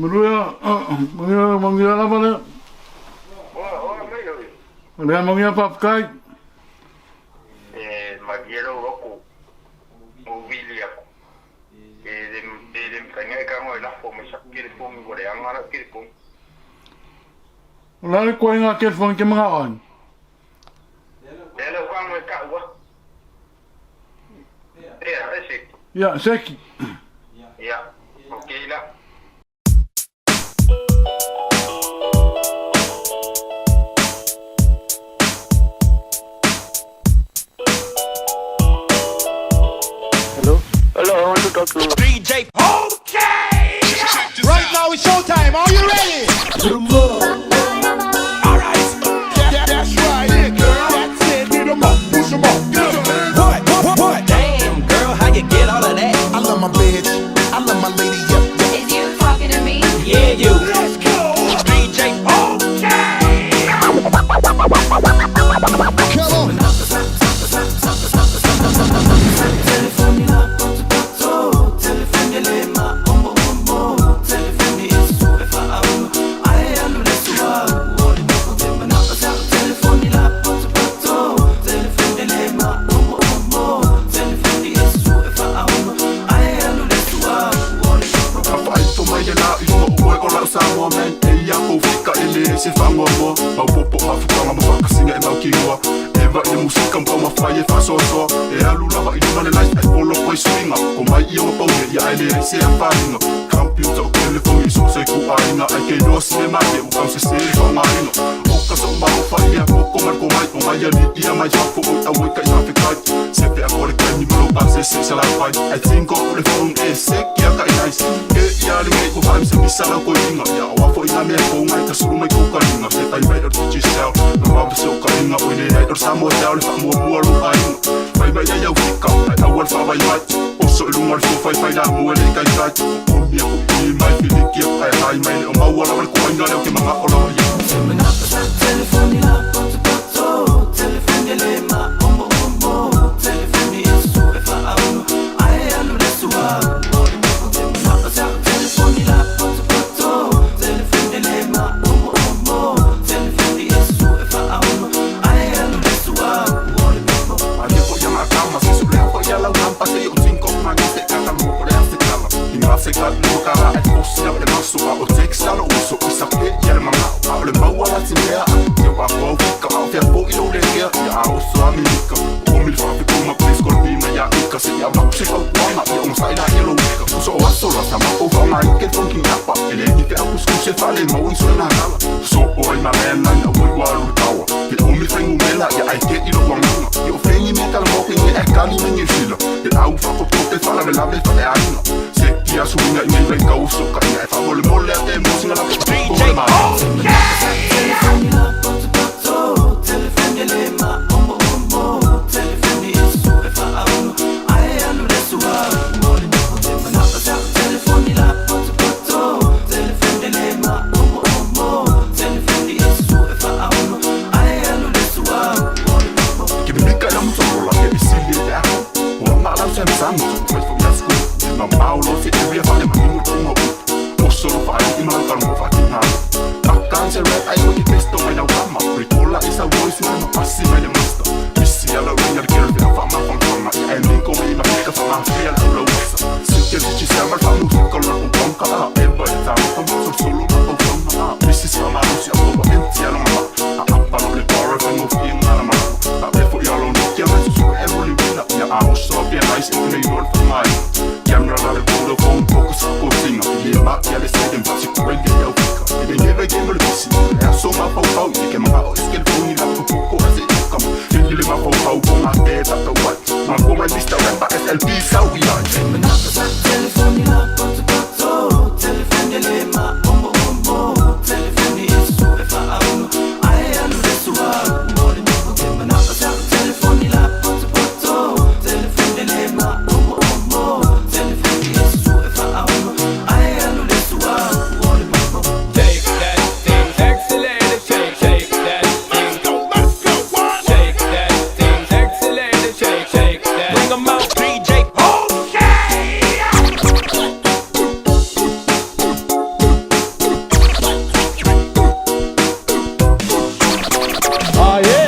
Manuia, manuia, manuia lava lea. Oa mai oi. O lea manuia faafetai. E malie lou loto ou vili aku. E le e le mafai e tago e lafo mai saku telefoni ua leaga lau telefoni. O le a le koaiga telefoni ke manao ai? Lea lau tago e taua. Ea, e Seki. Ia, Seki. Ia, okei la. Hello? Hello, I want to talk to DJ. Okay! Right now it's showtime. Are you ready? Alright. That's right. Yeah, girl. That's it. Hit 'em up. Push 'em up. What? What? What? Damn, girl, how you get all of that? I love my bitch. I love my lady. Yep, yep. Is you talking to me? Yeah, you. Let's go. DJ. Okay! Come on. Faaifo mai le la i luga o oe o lau Samoa man. Eia kou fika e le se faamuamua. Maopoopo mafutaga ma faakasiga e mautinoa. E vaai le musika ma taumafai e faasoasoa. E alu lava i luma le life e polo koe suiga. Ko mai ia ua paule ia ae leai se afaina. Computer o telefoni so se kuaiga. Ai ke iloa se mea malie ua tausese le faaaogaina. O ka so'u maofa i lea koko ma le komai. O ngai alii ia mai fafo oi auai ka i fafekai. Se pe a ko le taimi ma lou pasese sa lafai. Ai tingo o le phone e seki a ka i nice. Ke ia le ngei ua faamisamisa lau koiga. Ia oa fo'i ngā mea fou ngai ka sulu mai kou kaliga. Se tai mai o le Digicel. Na vave se o kaiga oi leai o le Samoa Tel le faamuamua lou aiga. Fai mai ai au fika ai aua le faavaivai. Oso i luga o le fuafaifai la mua e le i taitai. O omi aku i mai filiki aku ae hai mai le o maua lava le koaiga lea o ke mangao lava ia. Malie foi ia gakama se so lea foi ia lau nampa se o tinko mange se kaka mo o lea se kala. Inga se ka le kala e osi le maso a o text ala uso i sa pe ia le mangao a o le maua la timea. Te wa ko fika a o fea po i lo le kea ia a o so a mi ika. O mi le whaafe kuma please call me ma ia ika se ia vaku se fautuaga ia ogasai laia lou ika. So o aso la sama o faoga ai ke phone king apa. E le ni fe aku sku se fale mau i sona kala. So o ai ma mea nai na oi wa lu tawa. Ke o mi whengu mela ia ai ke i lo wanganga. I o whengi me kala mo ke e kali me ngi fila. Te au fa ko te fala me lave fa e ainga. Se ki asu inga i ngai vai kau so ka ia e fa mole mole a te mo singa la ko DJ. le ma. Ke mika ia Motorola ke isili e te aho. O anga lau Samsung o fai fo ia school. Ma mau lo se area fa le mangingo tunga upu. O solo fa ai i mau kalongo fa kinga. Takan se rap ai o ke testo mai lau kama. Ricola isa voice mai ma pasi mai le master. Misi ala ringa le kere fa ma fangfanga. Ia e minko me i ma fika fa ma fia lau lau wasa. Sike dichi sa mal fa musika la o panka a eva e tama fa so solo ma o fanga a. Mrs. fa ma lusi a kopa enti ala ma. A apa lo le para fa ngo fi ngala ma. A be fo ia lo Nokia mai susu e roli wila. Ia a o so pia nice e nei lord fa mai. Camera la le Vodafone focus ko tinga. Ie ma ia le sede mfasi ku wende ia o fika. E le neve ke mo le bisi. E a so ma pau pau i ke manga o iske le phone la ko ko ase i kama. Ke le ma pau pau ko nga te ta ta wat. Ma ko mai Mr. Rapper SLP sau ia. Oh yeah.